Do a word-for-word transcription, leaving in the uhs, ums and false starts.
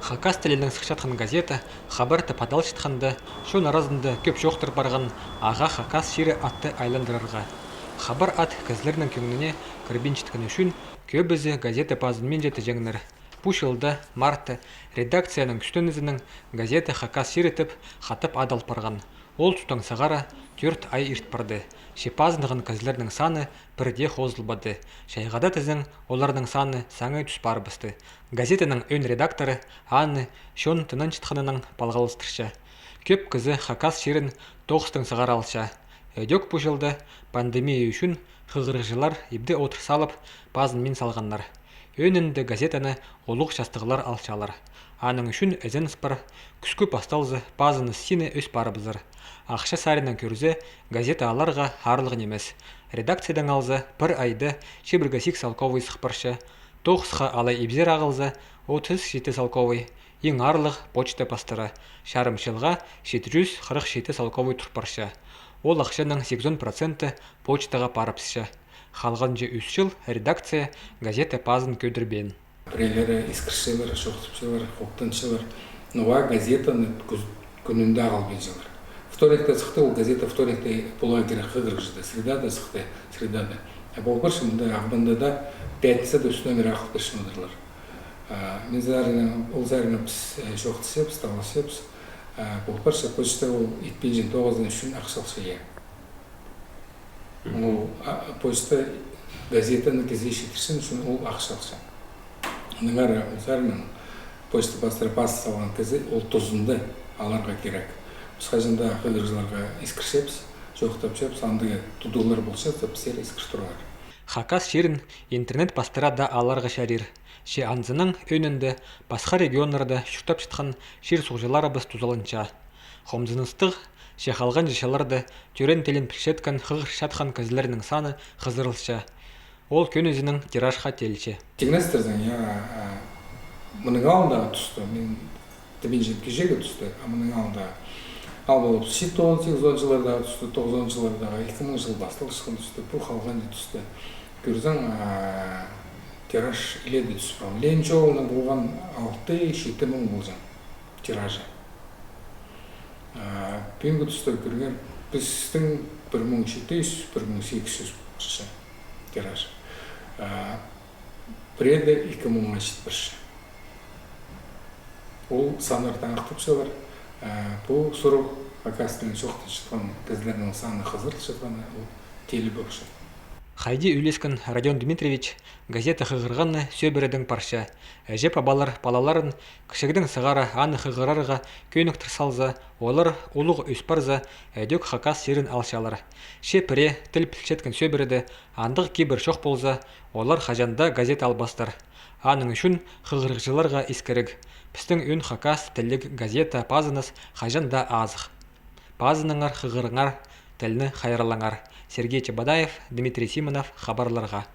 Хакас тілінең сыхчатхан газета хабар тіп адалчатханда, чон аразында кӧп чоохтар парған ағаа «Хакас чирі» атты айландырарға. Хабар ат кізілернің кӧңніне кірбинчеткені ӱчӱн кӧбізі газета пазынминча тіҷеңнер. Пу чылда, мартта, редакцияның кӱстенізінең газета «Хакас чирі» тіп хатап адал парған. Ол тустаң сығара тӧрт ай ирт парды. Че пазынған кізілернің саны пір дее хозылбады. Чайғыда тізең, оларның саны саңай тӱс парыбысты. Газетаның ӧӧн редакторы аны чон тынанчатханнаң палғалыстырча. Кӧп кізі «Хакас чирін» тоғыстаң сығара алча. Ідӧк пу чылда пандемия ӱчӱн хығырығҷылар ибде одыр салып, пазынмин салғаннар. Ӧӧнінде газетаны улуғ частығлар алчалар. Аның ӱчӱн ізеніс пар, кӱскӱ пасталза, пазыныс сині ӧс парыбызар. Ахча саринаң кӧрзе, газета аларға аарлығ нимес. Редакциядаң алза, пір айда чибіргі сигіс салковай сых парча. Тоғысха алай ибзер ағылза, отыс читі салковай. Иң аарлығ почта пастыра. Чарым чылға читі чӱс хырых читі салковай тур парча. Ол ахчаның сигізон проценті почтаға парыбысча. Халғанҷы ӱс чыл редакция газета пазын кӧдірбеен. Пірелері искірчелер, чоохтапчалар, хоптанчалар. Ноға газетаны кӱс-, кӱнінде ағылбинчалар. Вторникте сыхты ол газета, вторникте поларға кирек хығырығҷыда, средада сыхты, средада. А пол парча мында, Ағбанда даа пятницада ӱс номер ағыл пирче одырлар. А, мин саринаң, ол саринаң піс, э, чоохтасчабыс, таласчабыс. А, пол парча, почта ол итпинче тоғызын ӱчӱн ахча алча, я. Ол, а, почта газетаны кізее читірчең ӱчӱн ол ахча алча. Аннаңар ол саринаң почта пастыра пас салған кізі ол тузында аларға кирек. Піс хаҷан даа хығырығҷыларға искірчебіс, чоохтапчабыс, андағ тудығлар полчатса, піссер искір турыңар. «Хакас чирін» интернет пастыра даа аларға чарир. Че анзының ӧӧнінде пасха регионнарда чуртапчатхан чир-суғҷыларыбыс тузаланча. Хомзыныстығ, че халғанҷы чылларда тӧреен тілін пілчеткен, хығырчатхан кізілернің саны хызырылча. Ол кӧнізінең тиражха теелче. Тиңнестірзең, я, а, мының алнындағы туста, мин тібінҷем кичеегі туста, а мының алнындағы. Ал полып, читі он, сигізон чыллардағы туста, тоғызон чыллардағы, ікі муң чыл пасталчатхан туста, пу халғанҷы туста кӧрзең, а, тираж иледе тӱс парған. Ленин чолынаң полған алты, читі муң полҷаң тиражы. А, пӱӱнгі туста кӧргем, пістің пір муң читі чӱс, пір муң сигіс чӱс парча тираж. А, пірееде ікі муңға чит парча. Ол саннар таңахтапчалар. А, пу сурығ хакас тілін чоохтапчатхан кізілернің саны хызырылчатханы, ол тееліп ӧк чох. Хайди ӱлескен Родион Дмитриевич газета хығырғаны сӧбіредең парча. Іҷе-пабалар палаларын кічігдең сығара аны хығырарға кӧніктір салза, олар улуғ ӧс парза, ідӧк «Хакас чирін» алчалар. Че пірее тіл пілчеткен сӧбіреде андағ кибір чох полза, олар хаҷан даа газета албастар. Аның ӱчӱн хығырығҷыларға искіріг: пістің ӧӧн хакас тілліг газета пазыныс хаҷан даа азых. Пазыныңар, хығырыңар, тілні хайраллаңар. Сергей Чебодаев, Дмитрий Симонов, «Хабарларға».